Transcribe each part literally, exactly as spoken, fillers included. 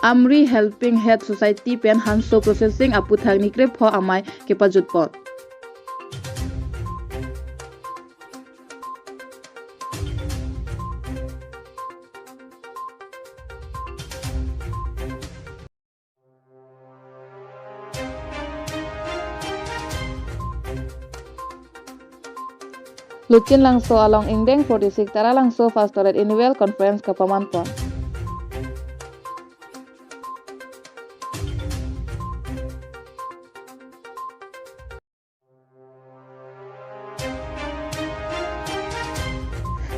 Amri Helping Hand Society pen hanso processing aputhak nikrepho amei kepajutpon. Luchinlangso along ingdeng forty-six Taralangso Pastorate Annual Conference kapamanpon.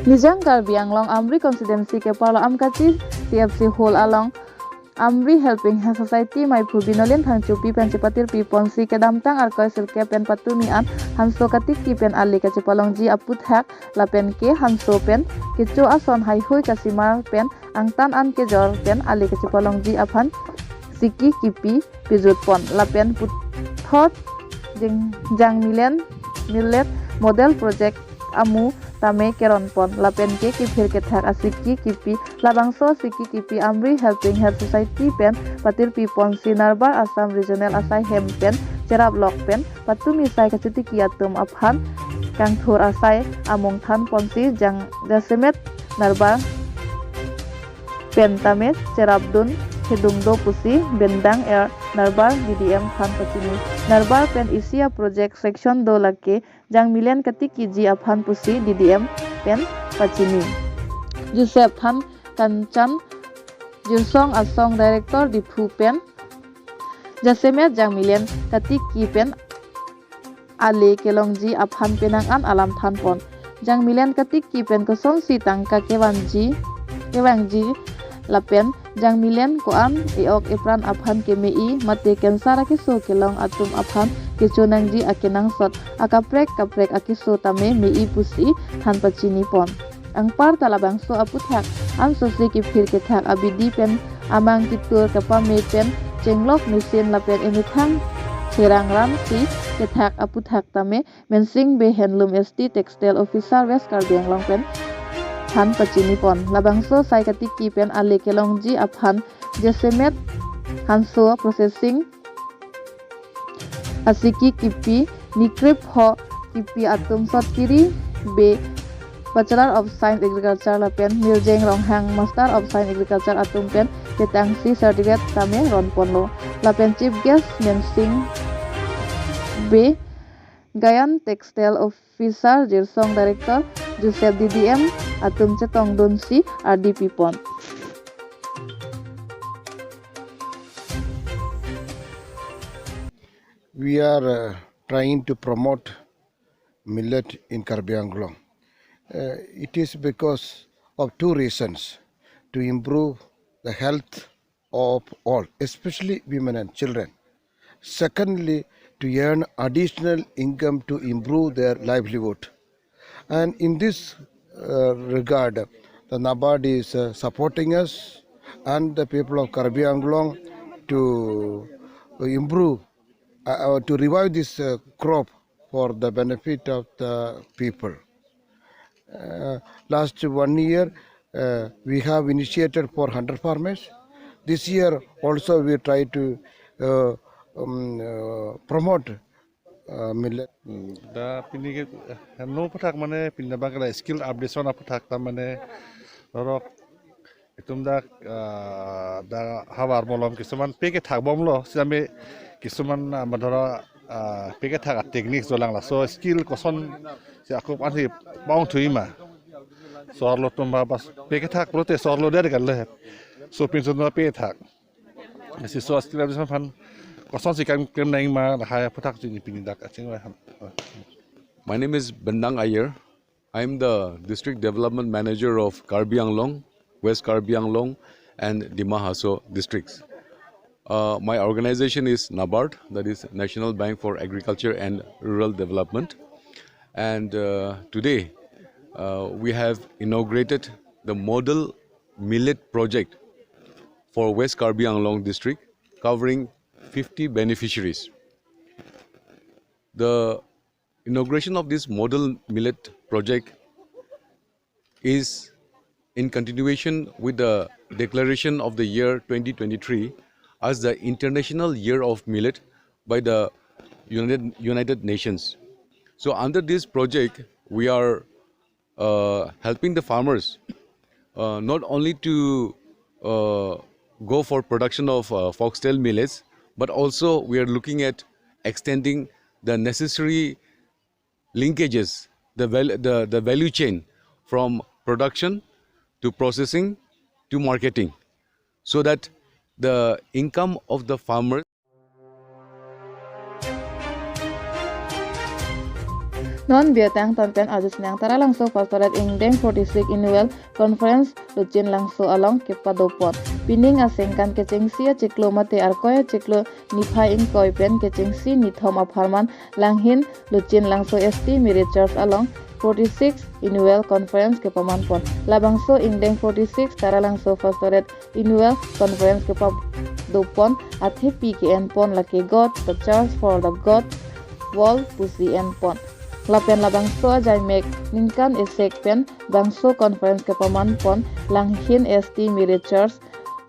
Nijang Karbi Anglong Amri Constituency keparlo Amkachi C F C Hall along Amri Helping Hand Society meiphu Binolin Phangchopi pen chepatirpi ponsi kedamtang Arkoi sirkep pen patumi an hanso katiki pen ale kachepalongji aputhak lapen ke hanso pen kecho ason heihui kasimar pen angtan an kejor pen ale kachepalongji aphan siki kipi pijutpon lapen puthot jeng-, Jangmilen Millet Model Project amu tame keronpon lapen ke kiphir kethak asiki kipi labangso asiki kipi Amri Helping Hand Society pen patirpi ponsi Narbar Assam Regional asai hem pen cheraplok pen patumi sai kachetiki atum aphan kangthur asai amung than ponsi jang jasemet Narbar pen tame cherapdun kedung do pusi bendang er Narbar D D M phan pachini. Narbar pen isi a project section do lake Jangmilen katikiji aphan pusi D D M pen pachini. Joseph Than Kanchan Jirsong Asong Director Diphu pen jasemet Jangmilen katiki pen ale kelongji aphan penang an alam thanpon. Jangmilen katiki pen kosonsi tangka kevangji, kevangji lapen Jangmilen ko-an e-ok epran aphan keme-i mate cancer akeso kelong atum aphan kecho nangji akenangsot akaprek kaprek akeso tame me-i pusi than pachinipon. Anparta labangso aputhak ansosi kiphir kethak abidi pen amang kitur kapame pen chenglok machine lapen emethang therang ramsi kethak aputhak tame Mensing Bey Handloom S T Textile Officer West Karbi Anglong pen than pachinipon. Labangso sai katiki pen ale kelongji aphan jasemet hanso processing asiki kipi nikrepho kipi atum Sotkiri Bey Bachelor of Science Agriculture lapen Mirjeng Ronghang Master of Science Agriculture atum pen ketangsi certificate tame ronponlo. Lapen Chief Guest Mensing Bey Gayan Textile Officer Jirsong Director Joseph D D M atum chetongdunsi R D P pon. We are uh, trying to promote millet in Karbi Anglong. Uh, it is because of two reasons: to improve the health of all, especially women and children. Secondly, to earn additional income to improve their livelihood. And in this uh, regard, the NABARD is uh, supporting us and the people of Karbi Anglong to improve, uh, uh, to revive this uh, crop for the benefit of the people. Uh, last one year, uh, we have initiated for hundred farmers. This year also we try to uh, um, uh, promote uh, millet. Hmm, dak pini ke, eh, no aputhak mane pini abang ke la skill updation aputhak ta mane norok itum dak, ah, dak havar malom kisuman pe kethak bomlo, sitame kisuman, ah, madhara, ah, pe kethak a-techniques dolang, laso skill kosonsi akup ansi paong thuji ma. Sorlo atum ba bas pe kethak pulote sorlo der kan le. So pinso no pe kethak. Si so skill updation aphan kosonsi kam klem nangji ma lahai aputhak chini pini dak aching aphan. My name is Bendang Ayer. I am the District Development Manager of Karbi Anglong, West Karbi Anglong, and Dima Hasao districts. Uh, my organization is NABARD, that is National Bank for Agriculture and Rural Development. And uh, today, uh, we have inaugurated the model millet project for West Karbi Anglong district, covering fifty beneficiaries. The inauguration of this model millet project is in continuation with the declaration of the year twenty twenty-three as the International Year of Millet by the United, United Nations. So under this project, we are uh, helping the farmers uh, not only to uh, go for production of uh, foxtail millets, but also we are looking at extending the necessary linkages, the, val- the, the value chain from production to processing to marketing, so that the income of the farmers Non biotang tonpen arjusnang Taralangso Pastorate ingdeng forty-six Annual Conference Luchin Langso along kepadopon. Pining asengkan kechengsi achiklo mate Arkoi achiklo niphai ingkoi pen kechengsi nithom apharman Langhin Luchin Langso S T Merit Church along forty-six Annual Conference kepamanpon. Labangso ingdeng forty-six Taralangso Pastorate Annual Conference kepadopon athepi ke-enpon lake God, the Church for the God World pusi enpon. Lapen labangso ajaimek ningkan esek pen bangso conference kepamanpon Langhin S T Merit Church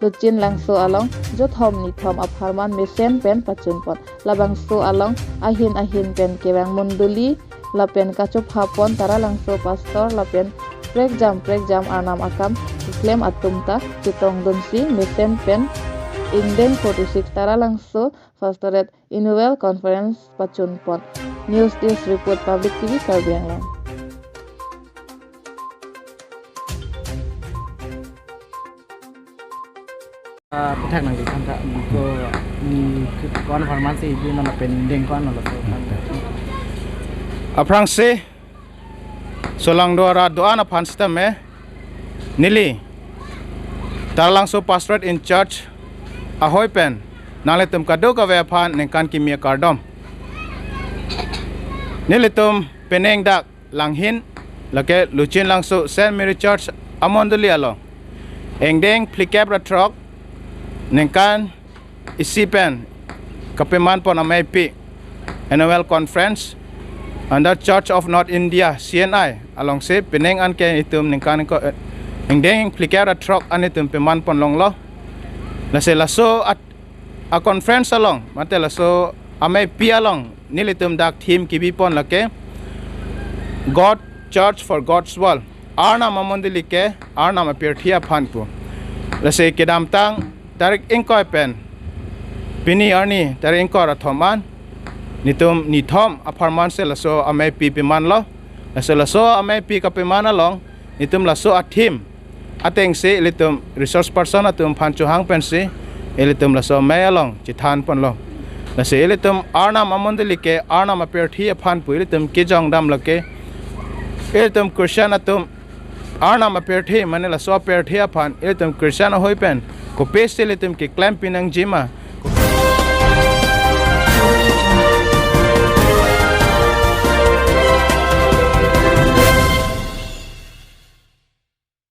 Luchin Langso along jothom nithom apharman mesen pen pachunpon. Labangso along ahin ahin pen kevang mondoli lapen kachophapon Taralangso Pastor lapen prekjam prekjam Arnam akam keklem atum ta chetongdunsi mesen pen ingdeng forty-six Taralangso Pastorate Annual Conference pachunpon. News Desk Report, Public T V Karbi Anglong. Ah, puthak nang di kanta ko ni ko-an apharman si ibu nana pending ko-an lo so kanta. Aphrangsi solangdo arat do-an aphan sitame neli Taralangso Pastorate in charge ahoi pen nanglitum kadokave aphan ningkan kimi akardom. Nelitum penang dak Langhin lake Luchin Langso Saint Mary Church amondoli along ingdeng phlikep ra throk ningkan isi pen kapemanpon ameipi Annual Conference under Church of North India, C N I alongsi penang anke itum ningkan ko, eh, ingdeng phlikep ra throk an itum pemanpon longlo. Lasi laso at a conference along mate laso ameipi along nelitum dak theme kibipon lake God, Church for God's World. Arnam amondoli ke Arnam apirthe aphan pu. Lasi kedamtang tarik ingkoi pen pini arni tarik ingkoi ra thom an nitum nithom apharman si laso ameipi pemanlo. Lasi laso ameipi kapeman along nitum laso a theme atengsi ilitum resource person atum aphan chohang pensi ilitum laso amei along chethanponlo. Lasi ilitum Arnam amondoli ke Arnam apirthe aphan pu ilitum kejongdam lake ilitum Christian atum Arnam apirthe mane laso apirthe aphan ilitum Christian ahoi pen kopisi ilitum keklem pinangjima